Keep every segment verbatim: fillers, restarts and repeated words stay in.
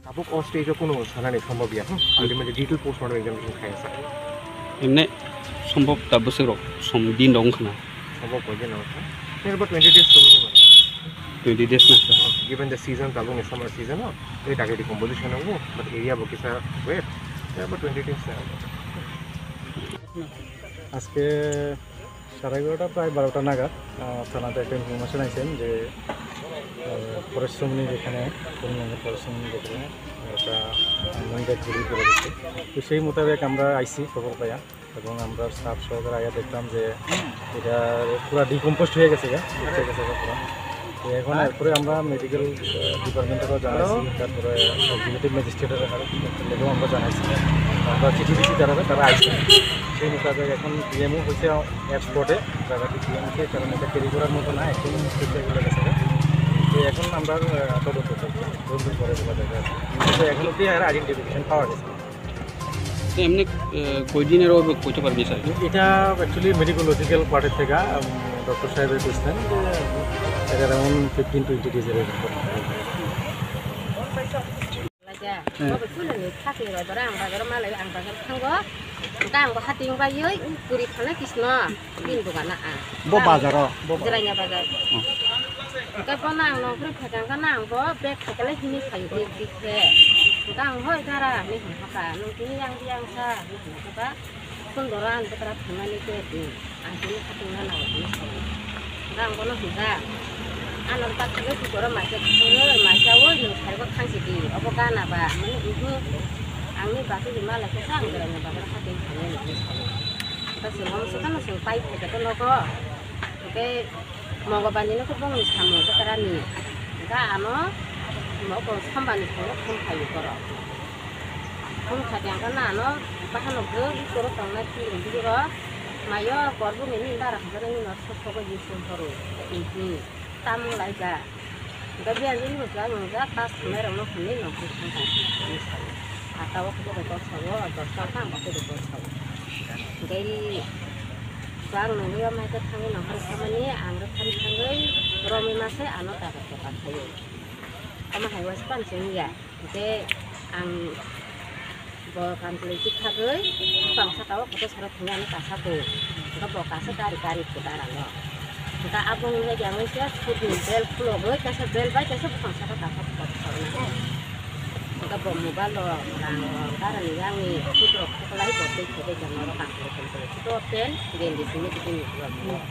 Tabuk o stage o kunu sanani sombhob ya, hmm? Ultimately detail postmortem examination khai asa. Emne sombhob ta bwswk rok som din rok wngkha na. Sombhob koi din rok wngkha. Near about twenty days somni mano. Twenty days na. Given the season, tabuk ni summer season o, tei dagi decomposition nango, but area bo kisa wet, near about twenty days. আজকে সাড়ে এগারোটা, প্রায় বারোটা নাগাদ, আহ, থানাতে একটা ইনফরমেশন আইসেন যে, আহ, ফরেস্ট শ্রমিক এখানে, পূর্ণিমার ফরেস্ট শ্রমিক এখানে একটা আননোন ডেড বডি পড়ে গেছে। তো সেই মোতাবেক আমরা আইসি খবর পাইয়া এবং আমরা স্টাফ সহকারে আইয়া দেখলাম যে এটা পুরা ডিকম্পোজড হয়ে গেছে গা, পচে গেছে গা পুরা। তো এখন এরপরে আমরা মেডিকেল, আহ, ডিপার্টমেন্টেরও জানাইছি, তারপরে এক্সিকিউটিভ ম্যাজিস্ট্রেটের কাছেও আমরা জানাইছি। আমরা চিঠি দিছি যারা, তারা আইসে। সেই মোতাবেক এখন ডিএমও হয়েছে এক স্পটে, জায়গাটি ডিএমকে, কারণ এটা ক্যারি করার মতো না, একদম ঠিক হয়ে গেছে। তো এখন আমরা, আহ, তদন্ত চলছে, তদন্ত করে বলা যাবে আর কি। কিন্তু এখন অবধি আর আইডেন্টিফিকেশন পাওয়া গেছে না। তো এমনি, আহ, কয়দিনের অভিযোগ করতে পারবি স্যার? এটা অ্যাকচুয়ালি মেডিকোলজিক্যাল পার্টের থেকে, উম, ডক্টর সাহেবের কোয়েশ্চেন যে এটা অ্যারাউন্ড ফিফটিন টোয়েন্টি ডেজের ব্যাপার। Laja, hmm, bo chwla ni sakni bai bora ang bazar malai ang bazar thango. Hwnkhe ang bo hati wng bai oi puri thana kisno bin dogana ang. Bo bazar o, bo bazar. Jiranya bazar. Hmm. Hwnkhe bono ang nongkhorwi phaikha hwnkhe ang bo bag phaikhe hini phaio dik dik khe. Hwnkhe ang hoi dara hinwi hwnkhakha, nwng tini yang di ang sa hinwi hwnkhakha. Sundoro ang bwtra thangmani khe di, ang tini khatung gana o tini sao. Ang bono hwnjak, ano tak khe bwkoro maisa thangwi maisa o nwng saigo thangsi di, obo gana ba, mani uhu, angni bagwi di mala khe sa ang bwrani bagwi khatung thangwi nangni sao. Hwnkhe chwng omo swkang no chwng pai phaikha khe nogo, hwnkhe Mongobani no khe bongni samung bwtara ni. Hwnkhe ano nogo sombani phungo phone phaio borok. Phone kha di ang khe na ano bahano bwrwi koro tongnai film video rok. Mayo korboni ni bara hajar ni no sok sok use horo. Tini tamung lai ja. Hwnkhe biyang ni hwnkhe ang ja tas thumai rok no hwnwi no khe thang kha. Ata o khe ko sao, dos ta ang khe ko sao. Hwnkhe bang nungwi o mai khe thangwi nongkhor khamani ang rwkha rwkhangwi romwi mase ano dagar dagar khaio. Omo hai uansukha ang chengya. Hwnkhe ang bo kam kwlwi tikhagwi bupang saka o kotor sara thangwi ano kasa kho. Hwnkhe bo kasa gari gari phutar ano. Hwnkhe abo wngya khe ang waisa sut ni bel khulogwi kaisa bel bai kaisa bupang saka kasa kotor sara. Hwnkhe bo mobile rok rang rok darani yang ni sut rok khuklai bo tei khe tei norok ang khe tei khe sut o pen genji simi tei ni rok.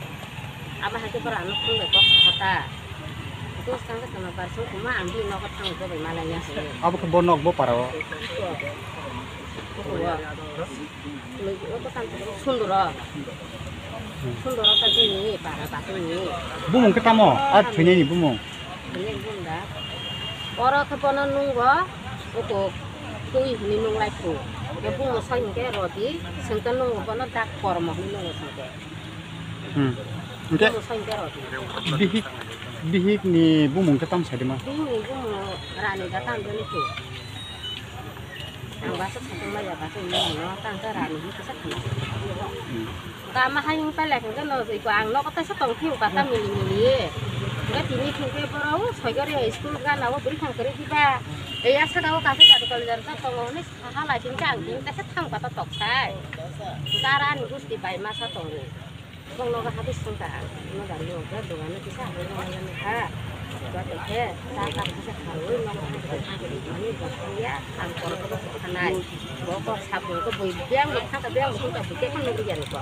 Abo hai khe borok ano phone bai kok saha ta. Dos tang khe tongma bar song kuma ang bini nogo thang jobai malai ya se. Abo khe bo nok bo para o. Oko o. Oko tang sundoro. Sundoro ta bini para ba bini. Bumung khe tamo? A thwinani bumung. Thwinani bumung da. Oro khe bono nungo oko twi hwnwi nung lai phu. Bumung soi hwnkhe rodi, sengkhe nungo bono dak kormo hwnwi nungo sengkhe. Hmm. Hwnkhe bihik, bihik ni bumung khe tamo saidima? Bihik ni bumung Rani da tamo doni khe. Ang basa satung maya basa ini no tang khe Rani ni kisa khana. Hmm. Tamo hai wng pele hwnkhe no iko ang nogo taisa tong phiyo kata mili mili. Hwnkhe tini hwnkhe borok soigori school gana o bwrwi thang kwrwi diba. Ei asa dago kasa jadu kali jadu tongo hwnwi saha lai tini khe ang tini taisa thang kata tok sai. Hwnkhe aro ani gusti bai masa tongo. Bongno ba hati sungka ang no gari o ga dogan no kisa ang no gari no kha. Ba te khe ta ta kisa kharwi no kha ni ba ya ang koro ko khanai. Bo ko sabu ko bui biang bo kha ta biang bo kha ta bui te khan no gari ko.